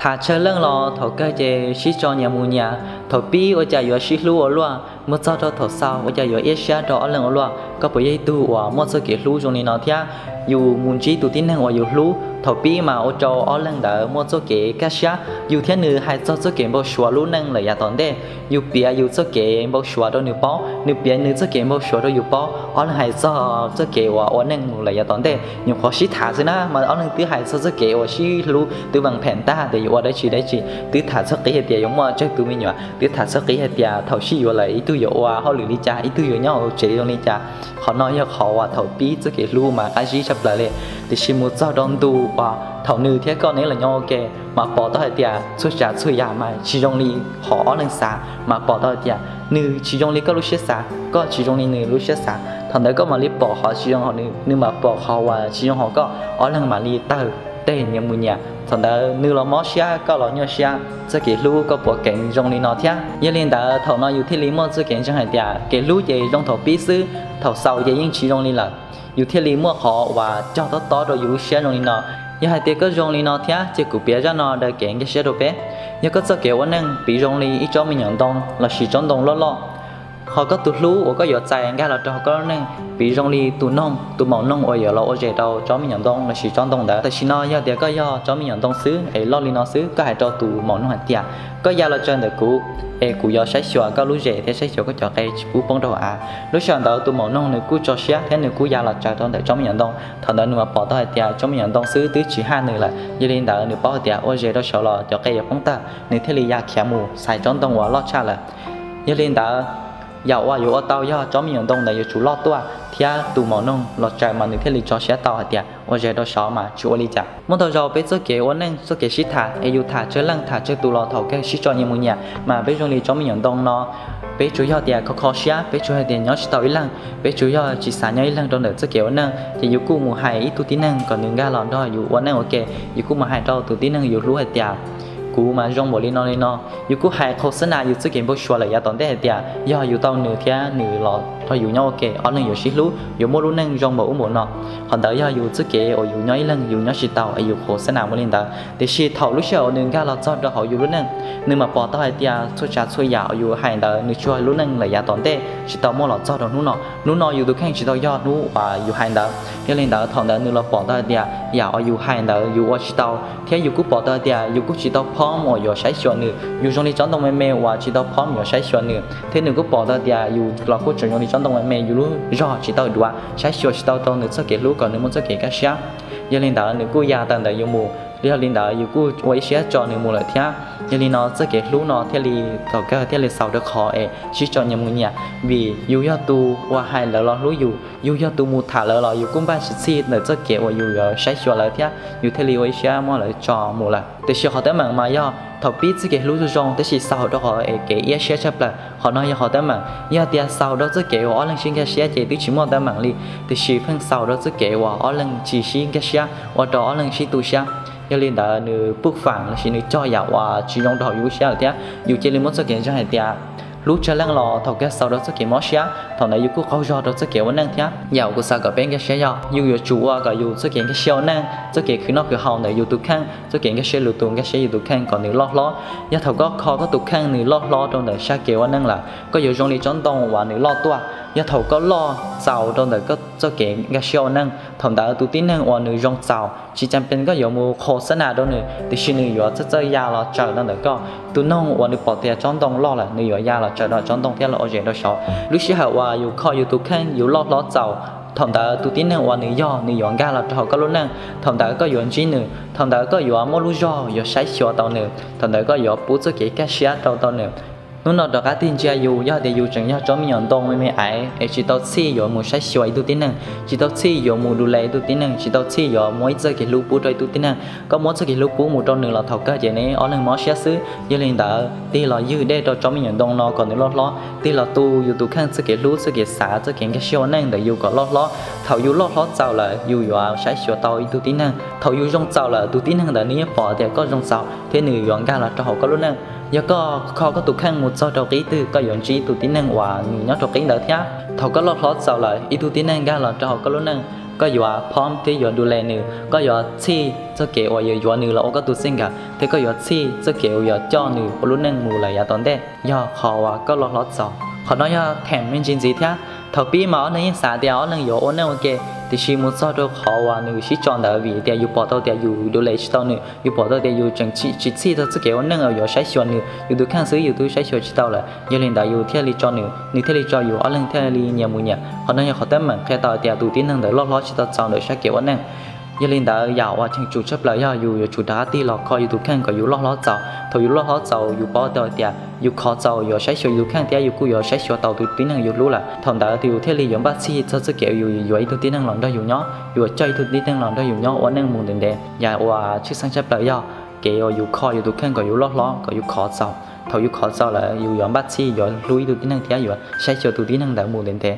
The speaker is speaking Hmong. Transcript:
Tham tsawg leej los thaum kawg ces sib tso nyias mus nyias. Thaum pib ua cas yuav sib hlub ua luaj, mus txog rau thaum xaus ua cas yuav iab siab rau ob leeg ua luaj. Koj puas yog ib tug uas muaj txoj kev hlub zoo li no thiab? Yus mus ntsib tus tib neeg uas yus hlub, thaum pib mas ua rau ob leeg ntawd muaj txoj kev kaj siab. Yus thiab nws hais txog txoj kev npau suav lub neej lawm yav tom ntej, yus piav yus txoj kev npau suav rau nws paub, nws piav nws txoj kev npau suav rau yus paub. Ob leeg hais txog txoj kev uas ua neej mus lawm yav tom ntej, nyuam qhuav sib tham xwb na mas ob leeg twb hais txog txoj kev uas sib hlub twb vees phem tag tias yuav ua dab tsi dab tsi, twb tham txog qib hais tias yuav muaj tsawg tus me nyuam, twb tham txog qib hais tias thaum sib yuav lawm ib tug yuav ua hauj lwm li cas, ib tug yuav nyob hauv tsev zoo li cas. Qhov no yog qhov uas thaum pib txoj kev hlub mas qab zib tshaj plaws li. Tiam sis mus txog rau ntu uas thaum nws thiab koj neb los nyob ua ke, mas pom tau hais tias txhua tsav txhua yam mas tsis zoo li qhov ob leeg xav, mas pom tau hais tias nws tsis zoo li koj lub siab xav, koj tsis zoo li nws lub siab xav. Thaum ntawd koj mam li pom qhov tsis zoo hauv nws, nws mam pom qhov uas tsis zoo hauv koj, ob leeg mam li tawg tej nyias mus nyias. Thaum ntawd nws los mob siab koj los nyuaj siab, txoj kev hlub koj puas keev zoo li no thiab? Yog li ntawd thaum no yus thiaj li muaj txoj kev ntseeg hais tias kev hlub ces zoo thaum pib xwb, thaum xaus ces yeej tsis zoo li lawm. Yus thiaj li muaj qhov uas cog tob tob rau yus lub siab zoo li no. Yog hais tias koj zoo li no thiab ces kuv piav zaj no daws kev nkag siab rau peb. Yog koj txoj kev ua neej piv zoo li ib tsob me nyuam ntoo lossis tsob ntoo loj loj, ho koj tus hlub uas koj yuav txais nkag los rau koj lub neej piv zoo li tus noog, tus maum noog uas yuav los ua zes rau tsob me nyuam ntoo lossis tsob ntoo ntawd. Tam sim no yog tias koj yog tsob me nyuam ntoo xwb es loj li no xwb, koj hais rau tus maum noog hais tias koj ya los tsaws ntawm kuv es kuv yuav saib xyuas koj lub zes thiab saib xyuas koj cov qe tsis pub poob rau av. Lub sij hawm ntawd tus maum noog nws kuj tso siab thiab nws kuj ya los tsaws rau ntawm tsob me nyuam ntoo. Thaum ntawd nws mam pom tau hais tias tsob me nyuam ntoo xwb twb tsis haj nws lawm, yog li ntawd nws paub hais tias ua zes rau saud los cov qe yuav poob tawg, nws thiaj li ya khiav mus xaiv tsob ntoo uas loj tshaj lawm. Yog li ntawd yam uas yuav ua tau yog tsob me nyuam ntoo ntawd yuav tsum loj tuaj thiab tus maum noog los tsaws mas nws thiaj li tso siab tau hais tias ua zes rau saud mas tsis ua li cas. Muaj ntau zaus peb txoj kev ua neej txoj kev sib tham es yus tham tsawg leej tham tsawg tus los thaum kawg sib tso nyias mus nyias mas peb zoo li tsob me nyuam ntoo no. Peb tsuas yog tias kho kho siab, peb tsuas yog tias nyob tsis tau ib leeg, peb tsuas yog tsis xav nyob ib leeg rau ntawm txoj kev ua neej ces yus kuj mus hais ib tug tib neeg kom nws nkag los nrog yus ua neej ua ke. Yus kuj mus hais rau tus tib neeg yus hlub hais tias kuv mas zoo npaum li no li no. Yus kuj hais qhau xab nas yus txoj kev npau suav lawm yav tom ntej hais tias yog yus tau nws thiab nws los nrog yus nyob ua ke ob leeg yuav sib hlub, yuav muaj lub neej zoo npaum ub npaum no. Qhov ntawd yog yus txoj kev uas yus nyob ib leeg yus nyob tsis tau es yus qhau xab nas mus li ntawd. Tiam sis thaum lub sij hawm uas nws nkag los txog rau hauv yus lub neej, nws mam pom tau hais tias txhua tsav txhua yam uas yus hais ntawd nws tsuas lub neej lawm yav tom ntej tsis tau muaj los txog rau hnub no. Hnub no yus tus kheej tsis tau yog hnub uas yus hais ntawd. Yog li ntawd thaum ntawd nws los pom tau hais tias yam uas yus hais ntawd yus ua tsis tau, thiab yus kuj pom tau hais tias yus kuj tsis tau phom uas yuav saib xyuas nws. Yus zoo li tsob ntoo me me uas tsis tau phom yuav saib xyuas nws, thiab nws kuj pom tau hais tias yus los kuj tseem zoo li tsob ntoo me me, yus lub zog tsis tau duav, saib xyuas tsis tau rau nws txoj kev hlub kom nws muaj txoj kev kaj siab. Yog li ntawd nws kuj ya tawm ntawm yus mus. Yog li ntawd yus kuj ua ib siab tso nws mus lawm thiab. Yog li no txoj kev hlub no thiaj li thaum kawg thiaj li xaus rau qhov es sib tso nyias mus nyias, vim yus yog tus uas hais lawv los hlub yus, yus yog tus mus tham lawv los yus kuj npaj tsis txhij ntawm txoj kev uas yus yuav saib xyuas lawv thiab yus thiaj li ua ib siab muab lawv tso mus lawm. Tiam sis qhov teeb meem mas yog thaum pib txoj kev hlub zoo zoo tab sis xaus rau qhov es kev iab siab tshaj plaws, qhov no yog qhov teeb meem. Yog tias xaus rau txoj kev uas ob leeg sib nkag siab ces twb tsis muaj teeb meem li, tiam sis pheej xaus rau txoj kev uas ob leeg tsis sib nkag siab ua rau ob leeg sib tu siab. Yog li ntawd nws puj faam lossis nws cog yam uas tsis zoo rau hauv yus lub siab lawm thiab. Yus cia li muab txoj kev ntseeg hais tias hlub tsawg leej los thaum kawg xaus rau txoj kev mob siab, thaum ntawd yus kuj qaug zog rau txoj kev ua neej thiab. Yam uas kuv xav kom peb nkag siab yog yus yuav tsum ua kom yus txoj kev nkag siab ua neej, txoj kev khwv noj khwv haus ntawm yus tus kheej, txoj kev nkag siab lus tus nkag siab yus tus kheej kom nws loj hlob. Yog thaum koj kho koj tus kheej nws loj hlob rau ntawm sab kev ua neej lawm, koj yuav zoo li tsob ntoo uas nws loj tuaj. Yog thaum koj loj txaus rau ntawm koj txoj kev nkag siab ua neej, thaum ntawd tus tib neeg uas nws zoo txaus tsis tas pes koj yuav mus qhau xab nas rau nws, tiam sis nws yuav txawj txawj ya los tsaws rau ntawm koj. Tus noog uas nws pom tias tsob ntoo loj lawm nws yuav ya los tsaws rau tsob ntoo thiab los ua zes rau saud. Lub sij hawm uas yus kho yus tus kheej yus loj hlob txaus, thaum ntawd tus tib neeg uas nws yog nws yuav nkag los rau hauv koj lub neej. Thaum ntawd koj yuav ntsib nws, thaum ntawd koj yuav muaj lub zog yuav saib xyuas tau nws, thaum ntawd koj yuav pub txoj kev kaj siab rau tau nws. Hnub no rov qab tig ntsia yus, yog tias yus tseem yog tsob me nyuam ntoo me me aiv es tsis tau txhij yuav mus saib xyuas ib tug tib neeg, tsis tau txhij yuav mus du le ib tug tib neeg, tsis tau txhij yuav muab ib txoj kev hlub pub rau ib tug tib neeg, koj muab txoj kev hlub pub mus rau nws los thaum kawg ces neb ob leeg mob siab xwb. Yog li ntawd tig los ywg dej rau tsob me nyuam ntoo no kom nws loj hlob, tig los tu yus tus kheej txoj kev hlub, txoj kev xav, txoj kev nkag siab ua neej ntawm yus kom loj hlob. Thaum yus loj hlob txaus lawm yus yuav saib xyuas tau ib tug tib neeg. Thaum yus zoo txaus lawm tus tib neeg ntawd nws yeej pom tias koj zoo txaus thiab nws yuav nkag los rau hauv koj lub neej. Yog koj kho koj tus kheej mus txog rau qib twg koj yuav ntsib tus tib neeg uas nws nyob rau qib ntawd thiab. Thaum koj loj hlob txaus lawm ib tug tib neeg nkag los rau hauv koj lub neej, Koj yuav pom thiab yuav du le nws, koj yuav txhij txoj kev uas yuav yuav nws los ua koj tus txij nkawm, thiab koj yuav txhij txoj kev uas yuav coj nws ua lub neej mus lawm yav tom ntej, yog qhov uas koj loj hlob txaus. Qhov no yog them me ntsis ntxiv thiab. Thaum pib mas ob leeg yeej xav tias ob leeg yuav ua neej ua ke, tiam sis mus txog rau qhov uas nws sib tso ntawd vim tias yus pom tau tias yus du le tsis tau nws, yus pom tau tias yus tseem tsis txhij txog txoj kev ua neej uas yuav saib xyuas nws, yus tus kheej xwb yus twb saib xyuas tsis tau lawm, yog li ntawd yus thiaj li tso nws, nws thiaj li tso yus, ob leeg thiaj li nyias mus nyias. Qhov no yog qhov teeb meem qhia tau tias tus tib neeg ntawd loj hlob tsis tau txaus ntawm sab kev ua neej. Yog li ntawd yam uas cheem tsum tshaj plaws yog yus yuav tsum rov qab tig los kho yus tus kheej kom yus loj hlob txaus. Thaum yus loj hlob txaus yus paub tau tias yus khov txaus yuav saib xyuas yus tus kheej thiab yus kuj yuav saib xyuas tau tus tib neeg yus hlub lawm. Thaum ntawd yus thiaj li yuav npaj txhij txog txoj kev uas yus yuav ib tug tib neeg los nrog yus nyob, yuav coj ib tug tib neeg los nrog yus nyob ua neej mus ntev ntev. Yam uas tshwj xeeb tshaj plaws yog kev uas yus kho yus tus kheej kom yus loj hlob, kom yus khov txaus. Thaum yus khov txaus lawm yus yuav npaj txhij yuav hlub ib tug tib neeg thiab yuav saib xyuas tus tib neeg ntawd mus ntev ntev.